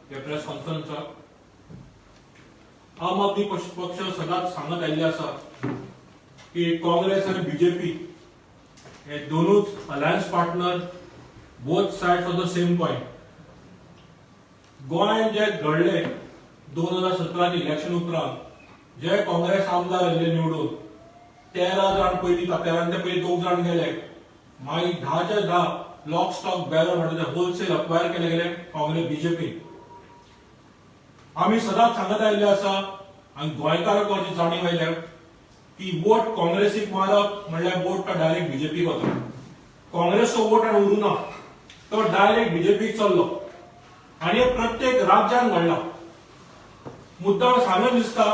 ह्या प्रेस कॉन्फरन्साक. आम आदमी पक्ष सदांच सांगत आयिल्ले आसा की काँग्रेस आनी बीजेपी हे दोनूच alliance partner, both side of the same coin. गोंयांत जे घडले 2017 इलेक्शन उपरांत, जे काँग्रेस आमदार आयिल्ले निवडून 13 जाण, पयलीं 13 ते पयलीं दोग जाण गेले, मागीर 10च्या 10 लॉक स्टॉक बॅरल म्हणटा ते होलसेल अक्वायर केले गेले काँग्रेस बीजेपी. आमी सदांच सांगत आयिल्ले आसा आनी गोंयकारांक जी जाणीव आयल्या की वोट काँग्रेसीक मारप म्हणल्यार वोट तो डायरेक्ट बीजेपीक वता. काँग्रेसचो वोट आनी उरूना, तो डायरेक्ट बीजेपीक चल्लो आनी हे प्रत्येक राज्यान घडला. मुद्दाम सांगून दिसता,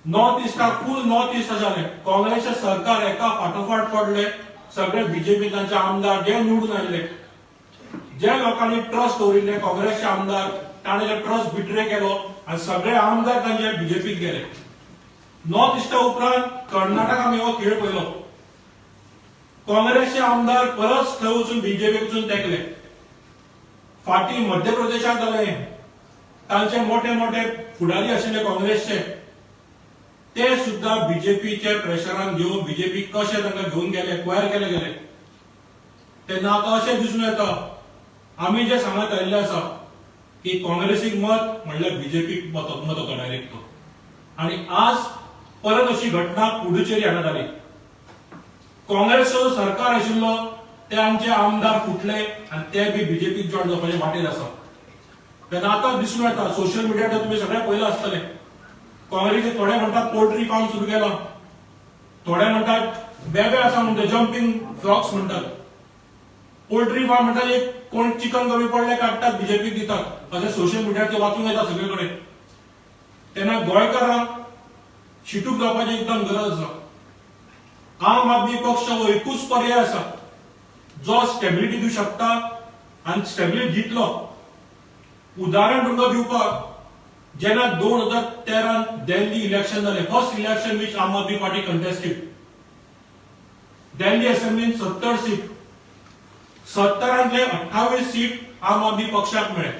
नॉर्थ इस्टाक फूल नॉर्थ इस्ट जालें. काँग्रेसचे सरकार एका फाटोफाट पडले. सगळे बीजेपी तांचे आमदार जे निवडून आयले, जे लोकांनी ट्रस्ट दवरिल्ले काँग्रेसचे आमदार, ताणें ते ट्रस्ट बिट्रे केलो आनी सगळे आमदार तांचे बीजेपीक गेले. नॉर्थ इस्टा उपरांत कर्नाटक आमी हो खेळ पळयलो. काँग्रेसचे आमदार परत थंय वचून बीजेपीक वचून तेकले. फाटीं मध्य प्रदेशांत जालें. तांचे मोठे मोठे फुडारी आशिल्ले काँग्रेसचे, ते सुद्धा बीजेपीच्या प्रेशरान घेवन बीजेपी कशें तांकां घेवन गेले, एक्वायर केले गेले. तेन्ना आतां अशें दिसून येता, आमी जे सांगत आयिल्ले आसा की काँग्रेसीक मत म्हणल्यार बीजेपीक मत, मत वता डायरेक्ट तो. आनी आज परत अशी घटना पुडुचेरी हांगा जाली. काँग्रेसचो जो सरकार आशिल्लो ते आमचे आमदार फुटले आनी ते बी बीजेपीक जॉयन जावपाचे वाटेर आसा. तेन्ना आतां दिसून येता, सोशल मिडियार तुमी सगळे पळयलां आसतलें, काँग्रेसीचे थोडे म्हणटात पोल्ट्री फार्म सुरू केला, थोडे म्हणटात बेबे आसा म्हणटा, जंपींग फ्रॉग्स म्हणटात. पोल्ट्री फार्म म्हणटात एक कोण चिकन कमी पडले काडटात, बीजेपीक दितात, अशें सोशल मिडियाचेर वाचूंक येता सगळे कडेन. तेन्ना गोंयकारांक शिटूक जावपाची एकदम गरज आसा. आम आदमी पक्ष हो एकूच पर्याय आसा जो स्टेबिलिटी दिवंक शकता आनी स्टेबिलिटी दितलो. उदाहरण तुमकां दिवपाक, जेन्ना 2013 दिल्ली इलेक्शन जालें, first election which Aam Aadmi Party contested, Delhi असेंब्लीन 70 seat, 70ांतले 28 seat आम आदमी पक्षाक मेळ्ळे,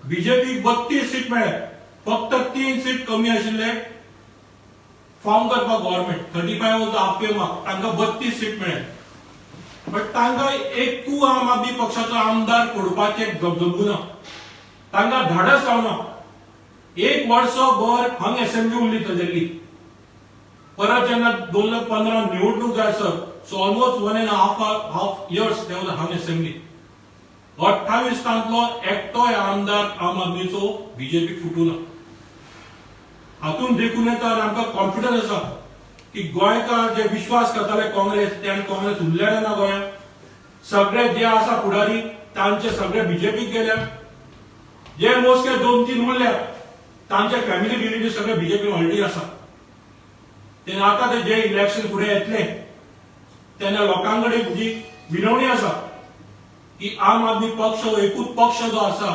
बीजेपीक 32 सीट मेळ्ळे. फक्त 3 सीट कमी आशिल्ले फॉर्म करपाक government. 35 was the half mark. तांकां 32 सीट मेळ्ळे, बट तांकां एकूय आम आदमी पक्षाचो आमदार फोडपाचें जमूना, तांकां धाडस जावना. एक वर्सभर हंग असेंब्ली उरली थंय. परत जेन्ना 2015 निवडणूक जाय sir, so almost one and half years there was hung assembly. 28 तांतलो एकटोय आमदार आम आदमीचो बीजेपी फुटूना. हातून देखून येता आनी आमकां कॉन्फिडन्स आसा की गोंयकार जे विश्वास करताले काँग्रेस, ते आनी काँग्रेस उरलेले ना गोंयांत. सगळे जे आसा फुडारी तांचे सगळे बीजेपीक गेल्या. जे मोजके दोन तीन उरल्या, तांचे फॅमिली रिलेटीव सगळे बीजेपी ऑलरेडी आसा. तेन्ना आतां ते जे इलेक्शन फुडें येतले तेन्ना लोकां कडेन म्हजी विनवणी आसा की आम आदमी पक्ष हो एकूच पक्ष जो आसा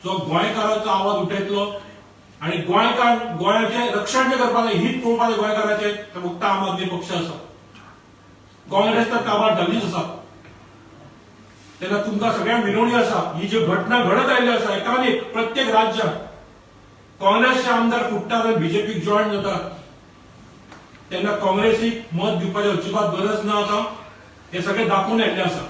जो गोंयकाराचो आवाज उठयतलो आनी गोंयकार गोंयाचें रक्षण जें करपाक जाय, हित पळोवपाक जाय गोंयकाराचें, ते फक्त आम आदमी पक्ष आसा. काँग्रेस तर काबार जाल्लीच आसा. तेन्ना तुमकां सगळ्यांक विनवणी आसा, ही जी घटना घडत आयिल्ली आसा एकान एक प्रत्येक राज्यात काँग्रेसचे आमदार फुट्टात आनी बीजेपीक जॉयन जातात, तेन्ना काँग्रेसीक मत दिवपाची अजिबात गरज ना. आतां हे सगळें दाखोवन येल्लें आसा.